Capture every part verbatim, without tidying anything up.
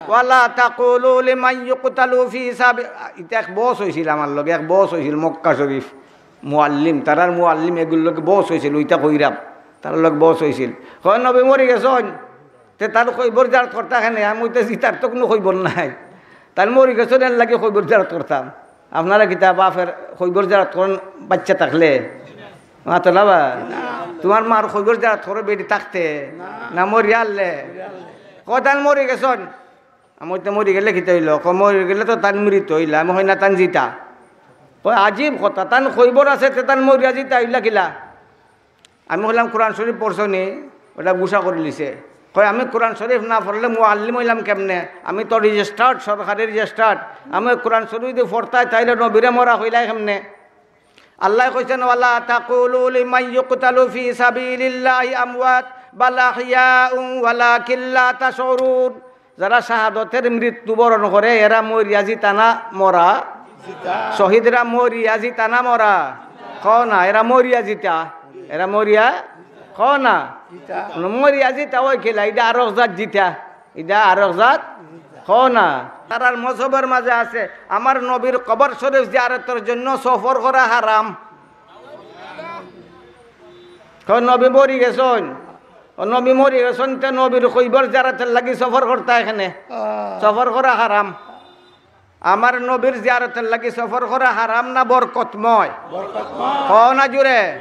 ওয়ালা তাকুলু লিমান ইউকতালু ফি সাবি-, ইতা এক বহস অইছিল আমার লগে, এক বহস অইছিল মক্কা শরীফ। মুআল্লিম, তারার মুআল্লিম এগুর লগে বহস অইছিল, ইতা কইরাম। তারার লগে বহস অইছিল। কয়, "নবী মরি গেছইন, তে তান কইবর জিয়ারত করতা কেনে?" আমি কইতাছি, "তার তো কুনু কইবর নাই। তান মরি গেছইন, এর লাগি কইবর জিয়ারত করতাম।" আপনারা কিতা বাপর কইবর জিয়ারত করইন বাইচ্চা থাকলে? মাতো না বা? তুমার মার কইবর জিয়ারত করো বেটি থাকতে? না মরিয়া হারলে? কয়, "তান মরি গেছইন।" আমি কই, "তে মরি গেলে কিতা অইলো?" কয়, "মরি গেলে তো তান মৃত অইলা।" আমি কই, "না, তান জিতা।" কয়, "আজীব কথা, তান কইবর আছে, তে তান মরিয়া জিতা অইলা কিলা?" আমি কইলাম, "কোরআন শরীফ পড়ছো নি?" ওটা গুসা করিলিছে। কয়, "আমি কোরআন শরীফ না পড়লে মুআল্লিম অইলাম কেমনে? আমি তো রেজিস্টার্ড, সরকারি রেজিস্টার্ড। আমি কোরআন শরীফ যদি পড়তায়, তাইলে নবীরে মরা কইলায় কেমনে?" আল্লায় কইছইন, "ওয়ালা তাকুলু লিমান ইউকতালু ফি সাবিলিল্লাহি আমওয়াত, বাল আহইয়াউন ওয়ালাকিন লা তাশউরুন।" যারা শাহাদতের মৃত্যুবরণ করে, এরা মরিয়া জিতা না মরা? শহীদরা মরিয়া জিতা না মরা? কও না, এরা মরিয়া জিতা। এরা মরিয়া, কও না। মরিয়া জিতা অয় কিলা, ইটা আরক জাত জিতা। ইটা আরক জাত, কও না। তারার মজহবর মাঝে আছে, আমার নবীর কবর শরীফ জিয়ারতর জন্য সফর করা হারাম। কয়, "নবী মরি গেছইন।" ও নবী মরি গেছইন, তে নবীর কইবর জিয়ারতর লাগি সফর করতা কেনে? সফর করা হারাম। আমার নবীর জিয়ারতর লাগি সফর করা হারাম না বরকতময়? কও না জুরে।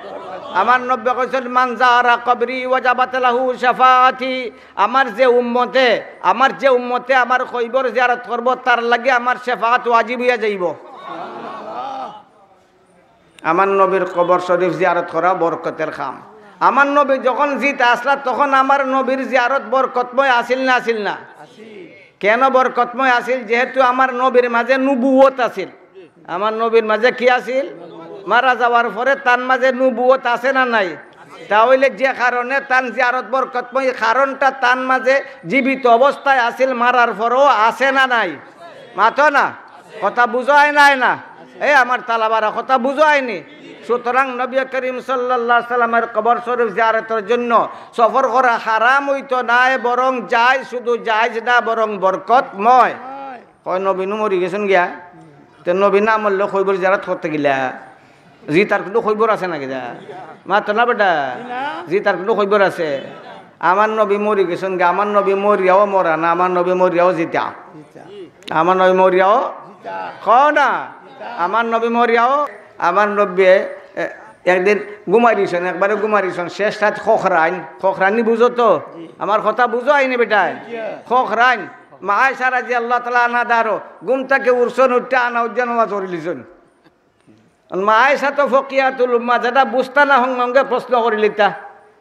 আমার নবী কইছইন, "মান জারা কবরি ওয়াজাবাত লাহু শাফাআতি।" আমার যে উম্মতে, আমার যে উম্মতে আমার কইবর জিয়ারত করবো, তার লাগি আমার শাফাআত ওয়াজিব অইয়া যাইবো। আমার নবীর কবর শরীফ জিয়ারত করা বরকতের কাম। আমার নবী যখন জিতা আছলা, তখন আমার নবীর জিয়ারত বরকতময় আছিল না আছিল না? কেন বরকতময় আছিল? যেহেতু আমার নবীর মাঝে নবুয়ত আছিল। আমার নবীর মাঝে কি আছিল? মারা যাওয়ার পরে তান মাঝে নবুয়ত আছে না নাই? তা অইলে যে কারণে তান জিয়ারত বরকতময়, কারণটা তান মাঝে জীবিত অবস্থায় আছিল, মারার পরেও আছে না নাই? মাতো না, কথা বুঝায় নাই না? এ আমার তালাবারা, কথা বুঝায়নি? সুতরাং নবী করিম সাল্লাল্লাহু আলাইহি সাল্লামের কবর শরীফ জিয়ারতর জন্য সফর করা হারাম অইতো নায়, বরং জায়েজ, শুধু জায়েজ না, বরং বরকতময়। কয়, "নবী নু মরি গেছইন গিয়া, তে নবী না মরলে কইবর জিয়ারত করতে গিলা?" জি, তার কুনু কইবর আছে না কিতা? মাতো না বেটা। জি, তার কুনু কইবর আছে? আমার নবী মরি গেছইন গিয়া, আমার নবী মরিয়াও মরা না, আমার নবী মরিয়াও জিতা। আমার নবী মরিয়াও, কও না, আমার নবী মরিয়াও, আমার নবী, এ, একদিন ঘুমাই দিছইন, একবারে ঘুমাই দিছইন, শেষ রাত খখরাইন, খখরানি বুঝো তো? আমার কথা বুঝো আইনি বেটায়? খখরাইন, মা আয়েশা রাদিয়াল্লাহু তাআলা আনহা দারো, ঘুম থাকি উঠছইন, উঠিয়া আনা উজ্জা নামাজ পড়িলিছইন। মা আয়েশা তো ফকিহাতুল উম্মাহ, যেটা বুঝতা না হং হংগে প্রশ্ন করিলিতা।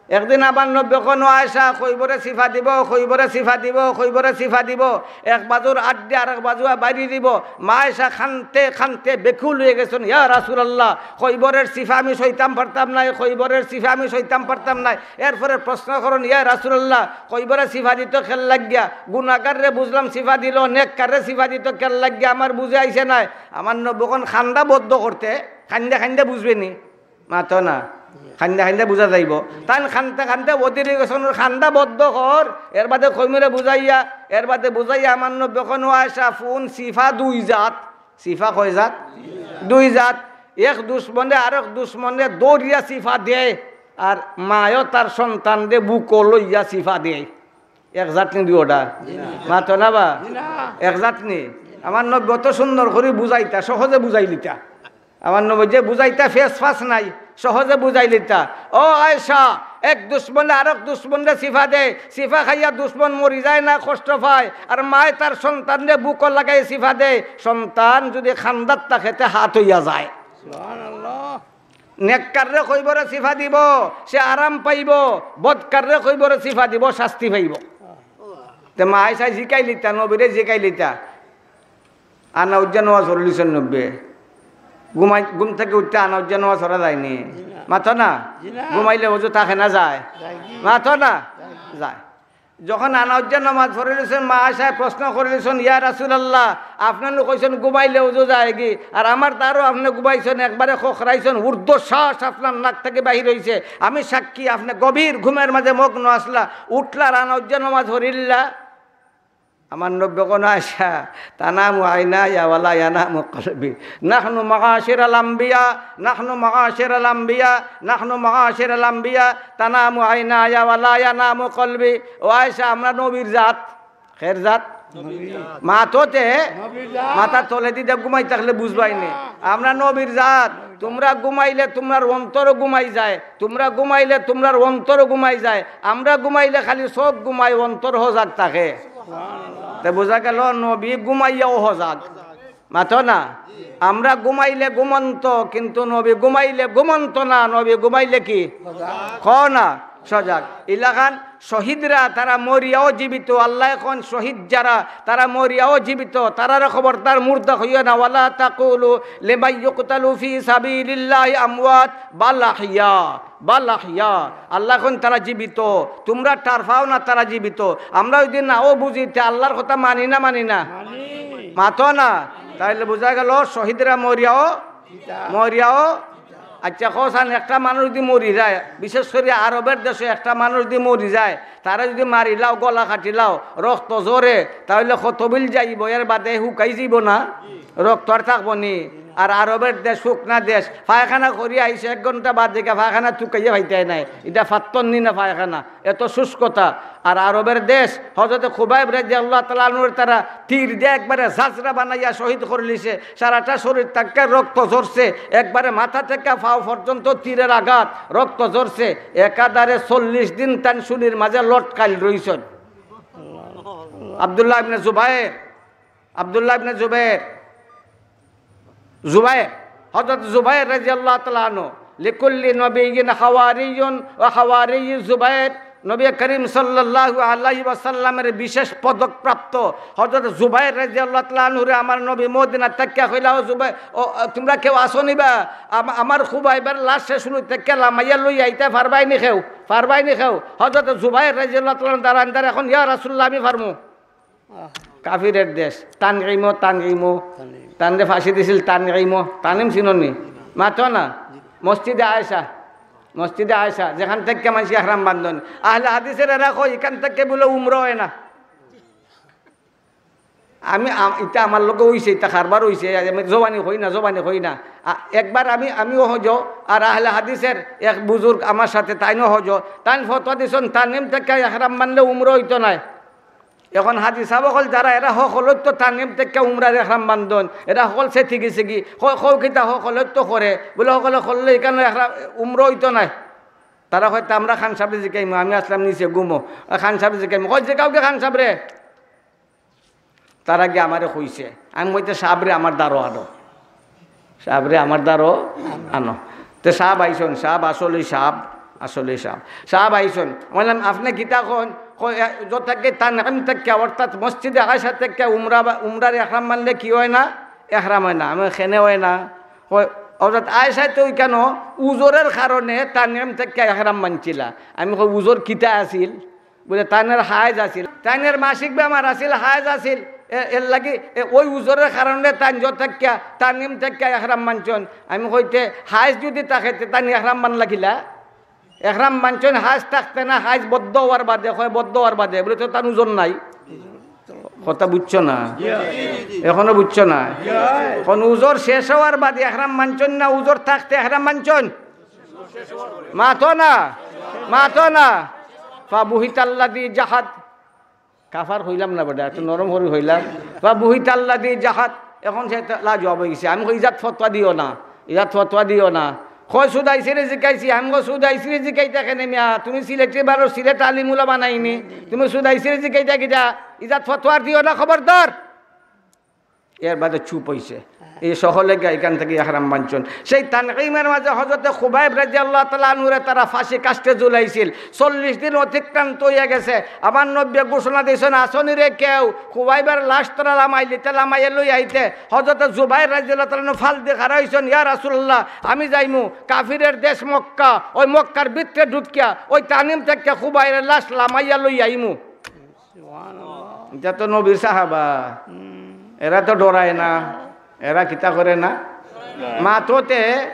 একদিন আমার নবী কইন, "ও আয়েশা, কইবরে সিফা দিবো, কইবরে সিফা দিবো, কইবরে সিফা দিবো।" এক বাজুর আড্ডি আরেক বাজু বাইরি দিবো। মা আয়েশা কানতে কানতে বেকুল অইয়া গেছইন, "ইয়া রাসূলুল্লাহ, কইবরের সিফা আমি সইতাম পারতাম নায়, কইবরের সিফা আমি সইতাম পারতাম নায়।" এরপরে প্রশ্ন করইন, "ইয়া রাসূলুল্লাহ, কইবরে সিফা দিতো কেল্লাগিয়া? গুনাগাররে বুঝলাম সিফা দিলো, নেককাররে সিফা দিতো কেল্লাগিয়া? আমার বুঝে আইছে নায়।" আমার নবী কইন, "কান্দা বন্ধ করতে, কান্দা কান্দা বুঝবে নি।" মাতো না। কান্দা কান্দা বুঝা যাইবো। তাইন কান্দা কান্দা অধীর অইগেছইন, কান্দা বন্ধ কর। এর বাদে কইমুরে বুঝাইয়া, এর বাদে বুঝাইয়া আমার নবী কইন, "ও আয়েশা, হুন, সিফা দুই জাত।" সিফা কয় জাত? দুই জাত। এক দুশমনে আরক দুশমনরে ধরিয়া সিফা দেয়, আর মায়ও তার সন্তানরে বুকো লইয়া সিফা দেয়। এক জাত নি দুইওটা? মাতো না বা? এক জাত নি? আমার নবী অত সুন্দর করি বুঝাইতা, সহজে বুঝাইলিতা। আমার নবী যে বুঝাইতা, ফেস ফাস নাই, সহজে বুঝাইলিতা। "ও আয়েশা, এক দুশমনে আরক দুশমনরে সিফা দেয়, সিফা খাইয়া দুশমন মরি যায় না, কষ্ট পায়, আর মায় তার সন্তানরে বুকো লাগাই সিফা দেয়, সন্তান যদি কান্দাত থাকে তে হাত অইয়া যায়।" সুবহানাল্লাহ। নেককাররে কইবরে সিফা দিবো, সে আরাম পাইবো, বদকাররে কইবরে সিফা দিবো, শাস্তি পাইবো। তে মা আয়েশায় জিকাইলিতা, নবীরে জিকাইলিতা, আনা উজ্জা নামাজ পড়িলিছইন নবীয়ে। ঘুমাই, ঘুম থাকি উঠিয়া আনা উজ্জা নামাজ পড়া যায়নি? মাতো না? ঘুমাইলে অজু থাকে না যায়? মাতো না? যায়। যখন আনা উজ্জা নামাজ পড়িলিছইন, মা আয়েশায় প্রশ্ন করিলিছইন, "ইয়া রাসূলুল্লাহ, আপনে নু কইছইন ঘুমাইলে অজু যায়গি, আর আমার দারো আপনে ঘুমাইছইন, একবারে খখরাইছইন, ঊর্ধ্বশ্বাস আপনার নাক থাকি বাহির অইছে। আমি সাক্ষী, আপনে গভীর ঘুমের মাঝে মগ্ন আছলা, উঠলা, আনা উজ্জা নামাজ পড়িলা।" আমার নবী কইন, আয়েশা, তানামু আইনায়া ওয়ালা ইয়ানামু কলবি। নাহনু মাআশিরাল আম্বিয়া, নাহনু মাআশিরাল আম্বিয়া, নাহনু মাআশিরাল আম্বিয়া, তানামু আইনায়া ওয়ালা ইয়ানামু কলবি। ও আয়েশা, আমরা নবীর জাত। খের জাত? নবীর জাত। মাততে? নবীর জাত। মাথার তলেদি দিয়া ঘুমাই থাকলে বুঝবায় নি। আমরা নবীর জাত। তুমরা ঘুমাইলে তুমরার অন্তরও ঘুমাই যায়, তুমরা ঘুমাইলে তুমরার অন্তরও ঘুমাই যায়। আমরা ঘুমাইলে খালি চউখ ঘুমায়, অন্তর হজাগ থাকে। তে বুঝা গেল নবী ঘুমাইয়াও হজাগ। মাতো না? আমরা ঘুমাইলে ঘুমন্ত, কিন্তু নবী ঘুমাইলে ঘুমন্ত না। নবী ঘুমাইলে কি? কও না, সজাগ। ইলাখান শহীদরা, তারা মরিয়াও জীবিত। আল্লায় কইন শহীদ যারা, তারা মরিয়াও জীবিত। তারারে খবরদার মুর্দা কইও না। ওয়ালা তাকুলু লিমান ইউকতালু ফি সাবিলিল্লাহি আমওয়াত, বাল আহইয়া, বাল আহইয়া। আল্লায় কইন তারা জীবিত। তুমরা টের পাও না তারা জীবিত। আমরা যুদি নাও বুঝি, তে আল্লার কথা মানি না, মানি না? মাতো না। তাইলে বুঝা গেল শহীদরা মরিয়াও, মরিয়াও। আচ্ছা, কও চাইন, একটা মানুষ যুদি মরি যায়, বিশেষ করি আরবের দেশো একটা মানুষ যুদি মরি যায়, তারে যুদি মারিলাও, গলা কাটিলাও, রক্ত ঝরে, তাইলে কতবিল যাইবো, এর বাদে হুকাই যাইবো না? রক্ত আর থাকবো নি? আর আরবের দেশ, হুকনা দেশ, পায়খানা করি আইছে, এক ঘন্টা বাদে গিয়া পায়খানা তুকাইয়া পাইতায় নায়। ইটা ফাত্তর নি না পায়খানা, এত শুষ্কতা। আর আরবের দেশ, হযরতে খুবাইব রাদিয়াল্লাহু তাআলা আনহুরে তারা তীর দিয়া একবারে ঝাঁঝরা বানাইয়া শহীদ করিলিছে। সারাটা শরীর থাকি রক্ত ঝরছে, একবারে মাথা থাকি পাও পর্যন্ত তীরের আঘাত, রক্ত ঝরছে। একাধারে চল্লিশ দিন তান শুলির মাঝে লটকাইল রইছইন। আব্দুল্লাহ ইবনে জুবায়ের, আব্দুল্লাহ ইবনে জুবায়ের, জুবায়ের, হযরত জুবায়ের রাদিয়াল্লাহু তাআলা আনহু, লিকুল্লি নবিয়্যিন হাওয়ারিয়্যুন ওয়া হাওয়ারিয়্যু জুবায়ের, নবী করিম সাল্লাল্লাহু আলাইহি ওয়াসাল্লামের বিশেষ পদকপ্রাপ্ত হযরত জুবায়ের রাদিয়াল্লাহু তাআলা আনহুরে আমার নবী মদিনা থাকি কইলা, "ও জুবায়ের, ও, ও, তুমরা কেউ আছো নি বা? আম-, আমার খুবাইবের লাশ শেষ হলো থাকি লামাইয়া লই আইতে পারবায় নি কেউ? পারবায় নি কেউ?" হযরত জুবায়ের রাদিয়াল্লাহু তাআলা আনহু দাঁড়ান, দাঁড়ান, এখন, "ইয়া রাসূলুল্লাহ, আমি পারমু।" আহ। কাফিরের দেশ, তানঈমো, তানঈমো। তানঈম। তানরে ফাঁসি দিছিল তানঈমো, তানঈম চিনো নি? মাতো না। মসজিদে আয়েশা, মসজিদে আয়েশা, যেখান থাকি মানষে এহরাম বান্ধইন। আহলে হাদিসের এরা কয়, ইখান থাকি বুলে উমরা অয় না। আমি, আম-, ইটা আমার লগে অইছে, ইটা কারবার অইছে, আমি জবানি কই না, জবানি কই না। আ, একবার আমি, আমিও হজ, আর আহলে হাদিসের এক বুজুর্গ আমার সাথে, তাইনও হজ, তাইন ফতোয়া দিছইন, তানঈম থাকি এহরাম বান্ধলে উমরা অইতো নায়। এখন হাজি সাব অকল যারা, এরা হকলর তো তানঈম থাকি উমরার এহরাম বান্ধইন, এরা হকল ছেথি গেছে গি, ক-, কও কিতা হকলর তো করে, বুলে হকলে করলে ইখান এহরাম, উমরা অইতো নায়। তারা কয়, "তে আমরা খান সাবরে জিকাইমু, আমি আছলাম নিচে ঘুমো, আর খান সাবরে জিকাইমু।" কয়, "জিকাও গি খান সাবরে।" তারা গিয়া আমারে কইছে, আমি কইতে, "সাবরে আমার দ্বারো আনো, সাবরে আমার দ্বারো আনো।" তে সাব আইছইন, সাব আসলেই সাব, আসলেই সাব। সাব আইছইন, কইলাম, "আপনে কিতা কইন?" কয়, "এ, যত থাকি তানঈম থাকি, অর্থাৎ মসজিদে আয়েশা থাকি উমরা বা, উমরার এহরাম বান্ধলে কি অয় না? এহরাম অয় না।" আমি কই, "কেনে অয় না?" কয়, "হযরত আয়েশায় তো ইখানো উজরের কারণে তানঈম থাকি এহরাম বান্ধছিলা।" আমি কই, "উজর কিতা আছিল?" বুলে, "তাইনর হায়েজ আছিল, তাইনর মাসিক বেমার আছিল, হায়েজ আছিল, এ-, এরলাগি, এ, ওই উজরের কারণে তাইন যত থাকিয়া, তানঈম থাকিয়া এহরাম বান্ধছইন।" আমি কইতে, "হায়েজ যুদি থাকে, তে তাইন এহরাম বান্ধলা কিলা?" এহরাম বান্ধছইন হায়েজ থাকতে না, হায়েজ বদ্ধ অওয়ার বাদে, কয় বদ্ধ অওয়ার বাদে, বুলে, "তো তান উজর নাই।" কথা বুঝছো না? এখনো বুঝছো না? কোন উজর শেষ অওয়ার বাদে এহরাম বান্ধছইন না, উজর থাকতে এহরাম বান্ধছইন? মাতো না, মাতো না। ফাবুহিতাল্লাযী জাহাদ। কাফার কইলাম না বেটা, একটু নরম করি কইলাম। ফাবুহিতাল্লাযী জাহাদ। এখন সে তো লাজবাব অই গেছে। আমি কই, "ইজাত ফতোয়া দিও না, ইজাত ফতোয়া দিও না।" কয়, "সুদাইসিরে জিকাইছি।" আমি কই, "সুদাইসিরে জিকাইতা কেনে মিয়া? তুমি সিলেটি বারো সিলেট আলিম উলামা নাইনি? তুমি সুদাইসিরে জিকাইতা কিতা? ইজাত ফতোয়া দিও না, খবরদার।" এর বাদে চুপ অইছে। এই সকলে গিয়া ইখান থাকি এহরাম বান্ধছইন। সেই তানঈমের মাঝে হযরতে খুবাইব রাদিয়াল্লাহু তাআলা আনহুরে তারা ফাঁসি কাষ্ঠে ঝুলাইছিল। চল্লিশ দিন অতিক্রান্ত অইয়া গেছে। আমার নবীয়ে ঘোষণা দিছইন, "আছনি রে কেউ, খুবাইবের লাশ তোরা লামাইলিতে, লামাইয়া লই আইতে।" হযরতে জুবাইর রাদিয়াল্লাহু তাআলা আনহু ফালদি খাড়া অইছইন, "ইয়া রাসূলুল্লাহ, আমি যাইমু কাফিরের দেশ মক্কা, ওই মক্কার ভিতরে ঢুকিয়া ওই তানঈম থাকি খুবাইবের লাশ লামাইয়া লই আইমু।" সুবহানাল্লাহ। ইটা তো নবীর সাহাবা। হুম। এরা তো ডরায় না। এরা কিতা করে না? মাততে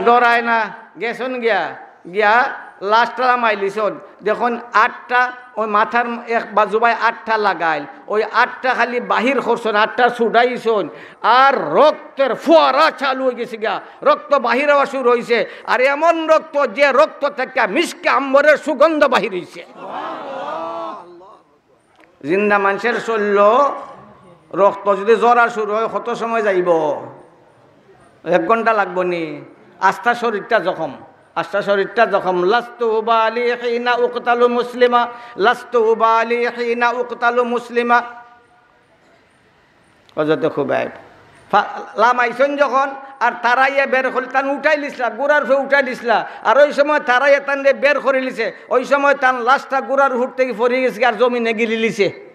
ডরায় না। গেছইন গিয়া, গিয়া লাশটা লামাইলিছইন, দেখইন আটটা, ওই মাথার এক বাজুবায় আটটা লাগাইল, ওই আটটা খালি বাহির করছইন, আটটা ছুটাইছইন, আর রক্তর ফোয়ারা চালু অইগেছে গিয়া, রক্ত বাহির অওয়া শুরু অইছে। আর এমন রক্ত, যে রক্ত থাকি মিশকে আম্বরের সুগন্ধ বাহির অইছে। জিন্দা মানষের শরীরো রক্ত যুদি ঝরা শুরু অয়, কত সময় যাইবো? এক ঘন্টা লাগবো নি? আস্তা শরীরটা জখম, আস্তা শরীরটা জখম। লাস্তু উবালি হিনা উকতালু মুসলিমা, লাস্তু উবালি হিনা উকতালু মুসলিমা। হযরতে খুবাইব ফা-, লামাইছইন যখন, আর তারাইয়া বের করি, তান উঠাইলিছলা, ঘোড়ার উপরে উঠাইলিছলা, আর ওই সময় তারাইয়া তানরে বের করিলিছে, ওই সময় তান লাশটা ঘোড়ার উপর থাকি পড়িগেছে আর জমিনে গিলিলিছে।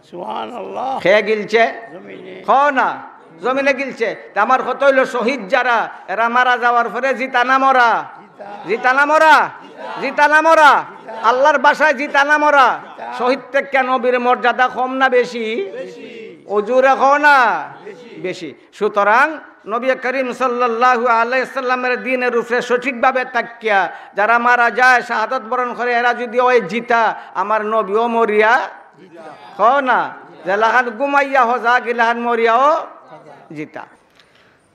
সুবহানাল্লাহ। কে গিলছে? জমিনে। কও না, জমিনে গিলছে। তে আমার কথা অইলো, শহীদ যারা, এরা মারা যাওয়ার পরে জিতা না মরা? জিতা না মরা? জিতা না মরা? আল্লাহর ভাষায় জিতা না মরা? শহীদ থাকি নবীর মর্যাদা কম না বেশি? বেশি। অজুরে কও না? বেশি। সুতরাং নবী করিম সাল্লাল্লাহু আলাইহি ওয়াসাল্লামের দ্বীনের উপরে সঠিকভাবে থাকিয়া যারা মারা যায়, শাহাদত বরণ করে, এরা যুদি অয় জিতা, আমার নবীও মরিয়া, কও না, যেলাখান ঘুমাইয়া হজা, গিলাখান মরিয়াও জিতা।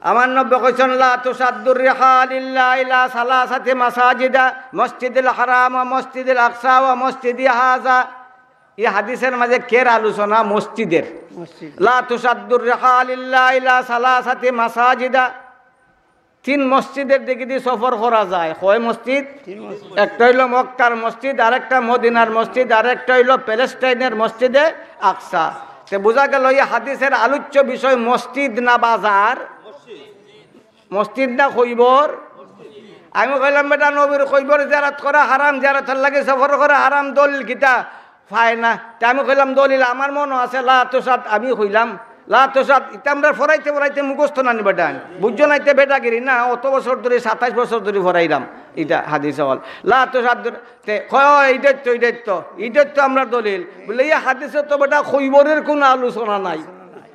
আমার নবী কইছইন, "লা তুশাদ্দুর রিহাল ইল্লা ইলা সালাসাতি মাসাজিদা, মসজিদিল হারাম ওয়া মসজিদিল আকসা ওয়া মসজিদি হাজা।" এই হাদিসের মাঝে কের আলোচনা? মসজিদের। মসজিদ। "লা তুশাদ্দুর রিহাল ইল্লা ইলা সালাসাতি মাসাজিদা।" তিন মসজিদের দিকেদি সফর করা যায়। কয় মসজিদ? তিন মসজিদ। একটা অইলো মক্কার মসজিদ, আরেকটা মদিনার মসজিদ, আরেকটা অইলো প্যালেস্টাইনের মসজিদে আকসা। তে বুঝা গেল এই হাদিসের আলোচ্য বিষয় মসজিদ না বাজার? মসজিদ না কবর? আমি কইলাম, "বেটা, নবীর কবর জিয়ারত করা হারাম, জিয়ারতর লাগি সফর করা হারাম, দলিল কিতা?" পায় না। তে আমি কইলাম, "দলিল আমার মনো আছে, লা তুশাদ", আমি কইলাম, "লা তুশাদ", ইতা আমরা পড়াইতে পড়াইতে মুখস্থ না নি বেটা, বুঝছো না? ইতা বেটাগিরি না, অত বছর ধরি, সাতাইশ বছর ধরি পড়াইলাম ইতা হাদিস অকল। লা তুশাদ, তে কয়, "ও, ইটাই তো, ইটাই তো, ইটাই তো আমরার দলিল।" বলে, "এই হাদিসো তো বেটা কবরের কোনো আলোচনা নাই,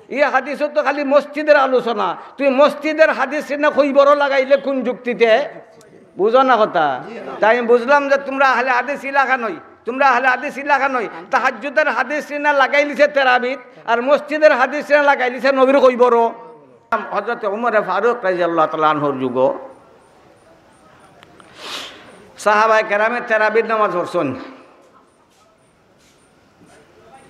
এই হাদিসো তো খালি মসজিদের আলোচনা। তুই মসজিদের হাদিস না কবরও লাগাইলে কোন যুক্তিতে?" বুঝো না কথা? তে আমি বুঝলাম যে তুমরা আহলে হাদিস ইলাকা নয়, তুমরা আহলে হাদিস ইলাকা নয়। তাহাজ্জুদের হাদিস না লাগাইলিছে তেরাবিত, আর মসজিদের হাদিস না লাগাইলিছে নবীর কবরো। হযরতে উমরে ফারুক রাদিয়াল্লাহু তাআলা আনহুর যুগো সাহাবায়ে কেরামে তেরাবির নামাজ পড়ছইন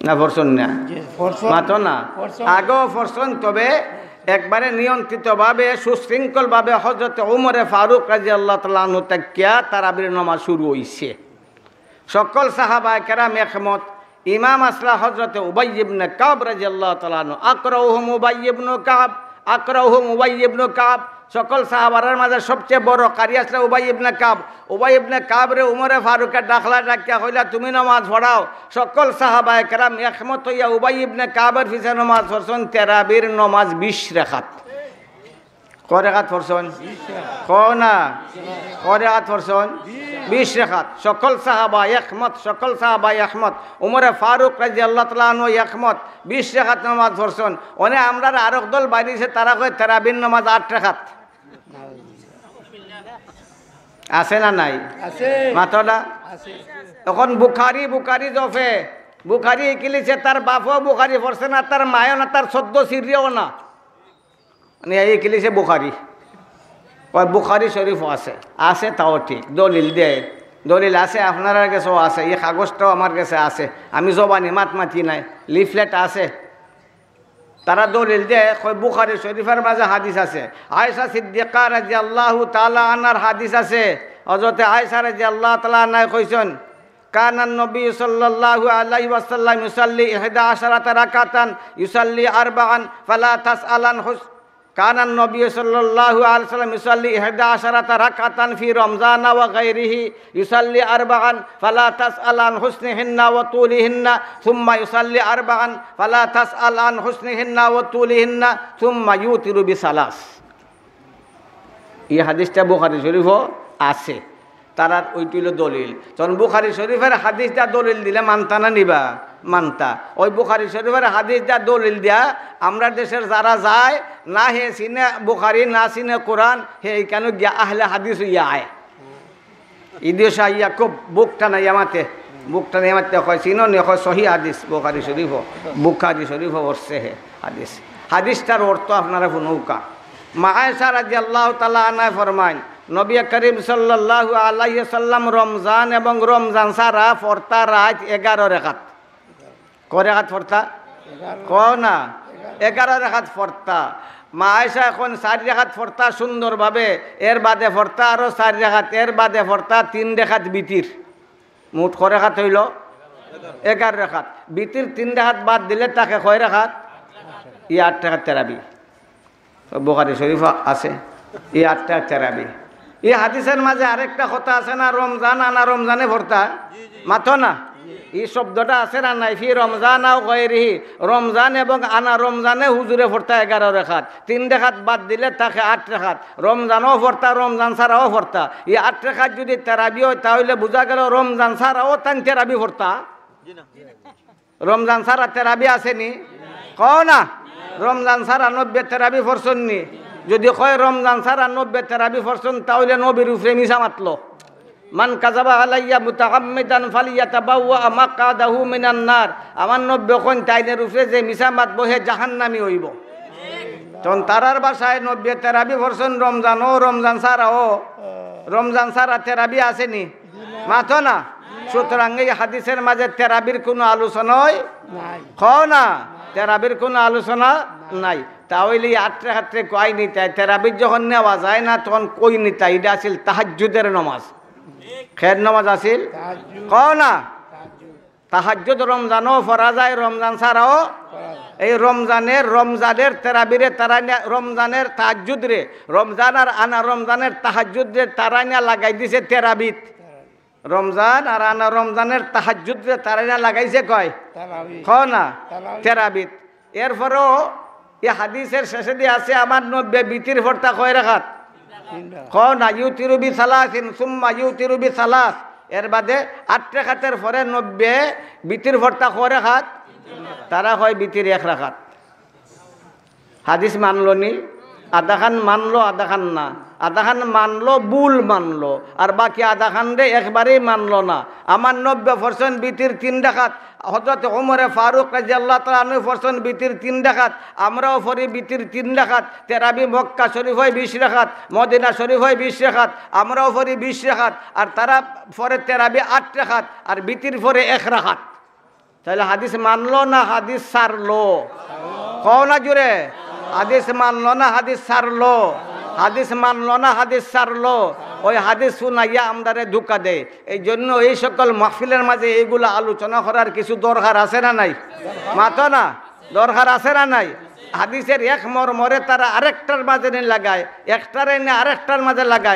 না পড়ছইন না? জি, পড়ছইন। মাতো না। পড়ছইন। আগেও পড়ছইন, তবে একবারে নিয়ন্ত্রিতভাবে, সুশৃঙ্খলভাবে হযরতে উমরে ফারুক রাদিয়াল্লাহু তাআলা আনহু থাকিয়া তারাবির নামাজ শুরু অইছে। সকল সাহাবায়ে কেরাম একমত, ইমাম আছলা হযরতে উবাই ইবনে কাব রাদিয়াল্লাহু তাআলা আনহু, আকরাউহুম উবাই ইবনে কাব, আকরাউহুম উবাই ইবনে কাব। সকল সাহাবারার মাঝে সবচেয়ে বড় কারি আছলা উবাই ইবনে কাব। উবাই ইবনে কাবরে উমরে ফারুকে ডাকলা, ডাকিয়া কইলা, "তুমি নামাজ পড়াও।" সকল সাহাবায়ে কেরাম একমত অইয়া উবাই ইবনে কাবর পিছে নামাজ পড়ছইন, তেরাবির নামাজ বিশ রাকাত। কয় রাকাত পড়ছইন? কও না। কয় রাকাত পড়ছইন? বিশ রাকাত। সকল সাহাবা একমত, সকল সাহাবা একমত। উমরে ফারুক রাদিয়াল্লাহু তাআলা আনহু একমত, বিশ রাকাত নামাজ পড়ছইন। অনে আমরার আরক দল বাইর অইছে, তারা কয় তেরাবির নামাজ আট রাকাত। আছে না নাই? আছে। মাতো না? আছে। অখন বুখারি, বুখারি জফে, বুখারি হিকিলিছে, তার বাপও বুখারি পড়ছে না, তার মায়ও না, তার সদ্য সিরিয়াও না। মানে, এই হিকিলিছে বুখারি। কয়, "বুখারি শরীফও আছে।" আছে, তাও ঠিক। দলিল দেয়। দলিল আছে, আপনারার গেছেও আছে। এই কাগজটাও আমার গেছে আছে। আমি জবানি মাত মাতি নাই। লিফলেট আছে। তারা দলিল দেয়, কয়, "বুখারি শরীফের মাঝে হাদিস আছে।" আয়েশা সিদ্দিকা রাদিয়াল্লাহু তাআলা আনহার হাদিস আছে। হযরতে আয়েশা রাদিয়াল্লাহু তাআলা আনহায় কইছইন, كان النبي صلى الله عليه وسلم يصلي إحدى عشرة ركعة، يصلي أربعا، فلا تسأل عن حسن، كان النبي صلى الله عليه وسلم يصلي إحدى عشرة ركعة في رمضان وغيره، يصلي أربعا، فلا تسأل عن حسنهن وطولهن، ثم يصلي أربعا، فلا تسأل عن حسنهن وطولهن، ثم يوتر بثلاث. এই হাদিসটা বুখারি শরীফও আছে। তারার ওইটা অইলো দলিল। তখন বুখারি শরীফের হাদিস দিয়া দলিল দিলে মানতা না নিবা? মানতা। ওই বুখারি শরীফের হাদিস দিয়া দলিল দিয়া আমরার দেশের যারা যায়, না হে চিনে বুখারি, না চিনে কোরআন, হে ইখানো গিয়া আহলে হাদিস অইয়া আয়। ইদিও সাইয়া খুব বুক টানাইয়া মাতে, বুক টানাইয়া মাতে কয়, "চিনো নি?" কয়, "সহি হাদিস, বুখারী শরীফো, বুখারী শরীফো পড়ছে হে হাদিস।" হাদিসটার অর্থ আপনারা হুনউক্কা। মা আয়েশা রাদিয়াল্লাহু তাআলা আনহা ফরমাইন, নবী করিম সাল্লাল্লাহু আলাইহি ওয়াসাল্লাম রমজান এবং রমজান ছাড়া ফরতা রাইত এগারো রেকাত। কয় রেকাত ফরতা? কও না। এগারো রেকাত ফরতা। মা আয়েশা কইন চাইর রেকাত ফরতা সুন্দরভাবে, এর বাদে ফরতা আরো চাইর রেকাত, এর বাদে ফরতা তিন রেকাত বিতির। মোট কয় রেকাত অইলো? এগারো রেকাত। বিতির তিন রেকাত বাদ দিলে থাকে কয় রেকাত? ই আট রেকাত তেরাবি। বুখারী শরীফো আছে, ই আট রেকাত তেরাবি। ই হাদিসের মাঝে আরেকটা কথা আছে না, রমজান আনা রমজানে ফরতা? মাতো না। ই শব্দটা আছে না নাই? ফি রমজান আও গায়রিহি, রমজান এবং আনা রমজানে হুজুরে ফরতা এগারো রেকাত, তিন রেকাত বাদ দিলে থাকে আট রেকাত। রমজানও ফরতা, রমজান ছাড়াও ফরতা। ই আট রেকাত যদি তেরাবি অয়, তাইলে বুঝা গেল রমজান ছাড়াও তাইন তেরাবি ফরতা। রমজান ছাড়া তেরাবি আছে নি? কও না। রমজান ছাড়া নবীয়ে তেরাবি ফরছইন নি? যদি কয় রমজান ছাড়া নবীয়ে তেরাবি ফরছইন, তাইলে নবীর উপরে মিছা মাতলো। মান কাযাবা আলাইয়া মুতাআম্মিদান ফালিয়াতাবাওয়া মাকআদাহু মিনান নার। আমার নবীয়ে কইন, তাইনের উপরে যে মিছা মাতবো, হে জাহান্নামী অইবো। তখন তারার ভাষায় নবীয়ে তেরাবি ফরছইন রমজানও, রমজান ছাড়াও। রমজান ছাড়া তেরাবি আছে নি? মাতো না। সুতরাং এই হাদিসের মাঝে তেরাবির কোনো আলোচনাই নাই। কও না, তেরাবির কোনো আলোচনা নাই। তাইলে ই আট রেকাতরে কই নিতা? তেরাবির যখন নেওয়া যায় না, তখন কই নিতা? ইটা আছিল তাহাজ্জুদের নামাজ। খের নামাজ আছিল? তাহাজ্জুদ। কও না। তাহাজ্জুদ। তাহাজ্জুদ রমজানও পড়া যায়, রমজান ছাড়াও। পড়া যায়। এই রমজানের, রমজানের তেরাবিরে তারা নিয়া, রমজানের তাহাজ্জুদরে, রমজান আর আনা রমজানের তাহাজ্জুদরে তারা নিয়া লাগাই দিছে তেরাবিত। তেরাবিত। রমজান আর আনা রমজানের তাহাজ্জুদরে তারা নিয়া লাগাইছে কয়? তেরাবিত। কও না? তেরাবিত। তেরাবিত। এরপরেও ই হাদিসের শেষেদি আছে, আমার নবীয়ে বিতির ফরতা কয় রেকাত? তিন রেকাত। কও না, ইউতিরু বি সালাসিন, সুম্মা ইউতিরু বি সালাস। এর বাদে আট রেকাতের পরে নবীয়ে বিতির ফরতা কয় রেকাত? তারা কয় বিতির এক রেকাত। হাদিস মানলো নি? আধাখান মানলো, আধাখান না। আধাখান মানলো, ভুল মানলো, আর বাকি আধাখানরে একবারেই মানলো না। আমার নবীয়ে ফরছইন বিতির তিন রেকাত, হযরত ওমরে ফারুক রাদিয়াল্লাহু তাআলা আনহু ফরছইন বিতির তিন রেকাত, আমরাও ফরি বিতির তিন রেকাত। তেরাবি মক্কা শরীফ অয় বিশ রেকাত, মদিনা শরীফ অয় বিশ রেকাত, আমরাও ফরি বিশ রেকাত, আর তারা ফরে তেরাবি আট রেকাত, আর বিতির ফরে এক রেকাত। তাইলে হাদিস মানলো না হাদিস ছাড়লো? কও না জোরে। হাদিস মানলো না হাদিস ছাড়লো? হাদিস মানলো না হাদিস ছাড়লো? ওই হাদিস হুনাইয়া আমরারে ধোঁকা দেয়। এই জন্য এই সকল মাহফিলের মাঝে এইগুলা আলোচনা করার কিছু দরকার আছে না নাই? মাতো না, দরকার আছে না নাই? হাদিসের এক মর্মরে তারা আরেকটার মাঝে নি লাগায়, একটারে নি আরেকটার মাঝে লাগায়।